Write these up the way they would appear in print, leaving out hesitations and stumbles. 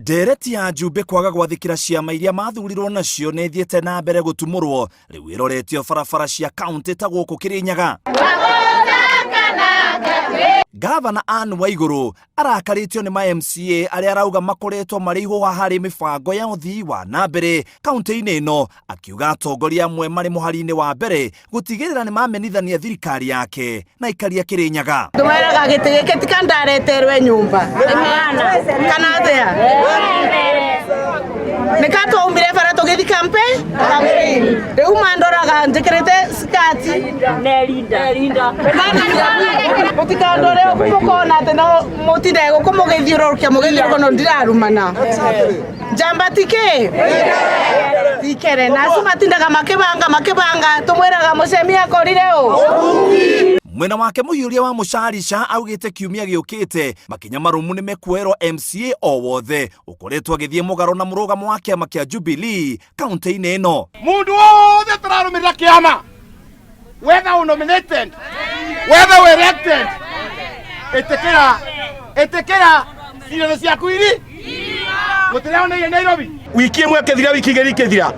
Ndereti ya Njumbe kwaga gwathĩkĩra ciama iria mathurirwo nacio nĩ ĩthiĩte na mbere gũtumũrwo rĩu ĩroretio barabara cia kaunti ta gũkũ Kĩrĩnyaga. Gavana Anne Waigũrũ arakarĩtio nĩ ma MCA arĩa arauga makoretwo marĩ ihũha harĩ mĩbango ya ũthii wa na mbere kaunti-inĩ ĩno, akiuga atongoria amwe marĩ mũhari-inĩ wa mbere gũtigĩrĩra nĩ mamenithania thirikari yake na aikari a Kĩrĩnyaga. Tweraga gĩtĩ gĩkĩ tika ndareterwe nyũmba kana atĩa nĩka twaumire bara tũgĩthi campaign. Rĩu mandoraga njĩkĩrĩte skati mũtikandore ũguo mũkona atĩ no mũtinde gũkũ mũgĩthiũrũrũkia mũgĩthiũrũrũka no ndirarumana. Njamba tikĩ tikere na acio matindaga makĩbanga makĩbanga tũmwĩraga mũcemi akorire ũ. Mwena wake mũhiũria wa Mũcarica augĩte kiumia gĩũkĩte makinya marũmu nĩ mekuoerwo MCA o wothe ũkoretwo agĩthiĩ mũgarũ na mũrũgamo wa kĩama kĩa Jubilee kaunti-inĩ ĩno. Mundu wothe turarumirira kiama, whether u nominated, whether u elected, itikira itikira cirano ciaku iri gutiraoneire Nairobi. Wiki imwe ikithira, wiki igiri ikithira,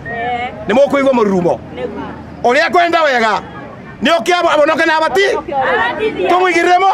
ni mukuigua mururumo uria kwenda wega ni ukiabonoke na abati tumuigirire mo.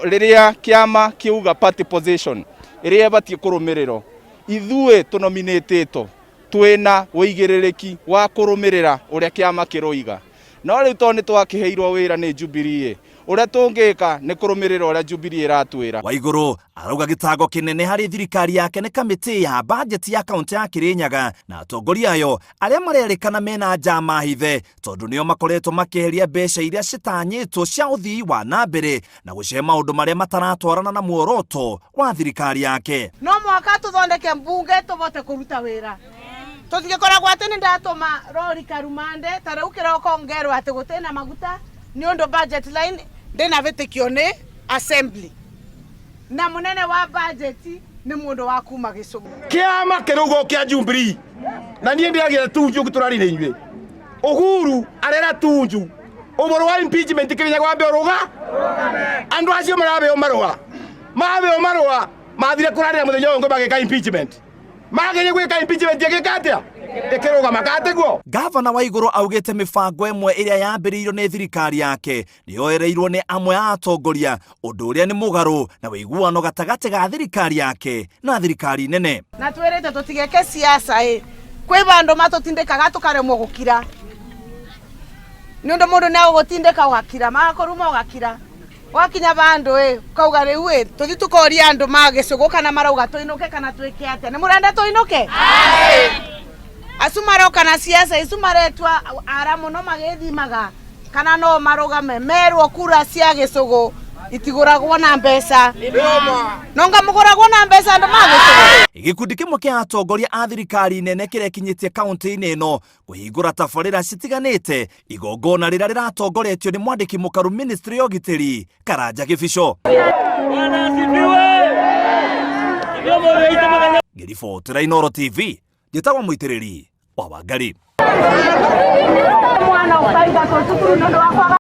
Rĩrĩa kĩama kĩuga party position ĩrĩa ĩbatiĩ kũrũmĩrĩrwo, ithuĩ tũnominĩtĩtwo twĩna ũigĩrĩrĩki wa kũrũmĩrĩra ũrĩa kĩama kĩroiga. No rĩu tondũ nĩ twakĩheirwo wĩra nĩ Jubilee, ũrĩa tũngĩka nĩ kũrũmĩrĩra ũrĩa Jubilee ĩratwĩra. Waigũrũ arauga gĩtango kĩnene harĩ thirikari yake nĩ kamĩtĩ ya bajeti ya kaunti ya Kĩrĩnyaga na atongoria ayo arĩa marerĩkana mena njama hithe tondũ nĩo makoretwo makĩeheria mbeca iria citanyĩtwo cia ũthii wa na mbere na gũcihe maũndũ marĩa mataratwarana na muoroto wa thirikari yake. No mwaka tũthondeke mbunge tũvote kũruta wĩra tũtigĩkoragwo atĩ nĩ ndatũma rori karumande ta rĩu kĩroko ngerwo atĩ gũtĩna maguta nĩ ũndũ budget line ndĩnavĩtĩkio nĩ assembly na mũnene wa budget nĩ mũndũ wa kuma Gĩcũgũ. Kiama kirugo kia Jubilee na niĩ ndĩragira tunju tũrari na inyuĩ. Uhuru arera tunju ũboro wa impeachment Kĩrĩnyaga wambe ũrũga andũ acio marabeo marũa mabeo marũa mathire kũrarĩra mũthenya ũyũ ũngĩ magĩka impeachment magerie gwĩka impeachment ĩgĩka atĩa ĩkĩrũgama katĩguo. Gavana Waigũrũ augĩte mĩbango ĩmwe ĩrĩa yambĩrĩirio nĩ thirikari yake nĩyoereirwo nĩ amwe a atongoria, ũndũ ũrĩa nĩ mũgarũ na ũiguano gatagatĩ ga thirikari yake na thirikari nene. Na twĩrĩte tũtigeke siasa ĩ kwĩ vandũ matũtindĩkaga tũkaremwo gũkira nĩ ũndũ mũndũ nĩ agũgũtindĩka ũgakira magakũruma ũgakira wakinya vandũ ĩ ukauga rĩu ĩ tũthi tũkoria andũ ma Gĩcũgũ kana marauga tũinũke kana twĩke atĩa nĩ mũrenda tũinũke acu maroka na siasa icu maretua ara mũno magĩthimaga kana no marũgame merwo kura cia Gĩcũgũ itigũragwo na mbeca nonga mũgũragwo na mbeca andũ ma Gĩcũgũ. Gĩkundi kĩmwe kĩa atongoria a thirikari nene kĩrekinyĩtie kaunti-inĩ ĩno kũhingũra tabarĩra citiganĩte igongona rĩrĩa rĩratongoretio nĩ mwandĩki mũkaru ministry ya ũgitĩri Karanja Gĩbico. Ngĩribotera Inooro TV, njĩtagwo Mũitĩrĩri wa Wangari. Mwana ũkaingatwo cukuru nĩ ũndũ wa kwaga.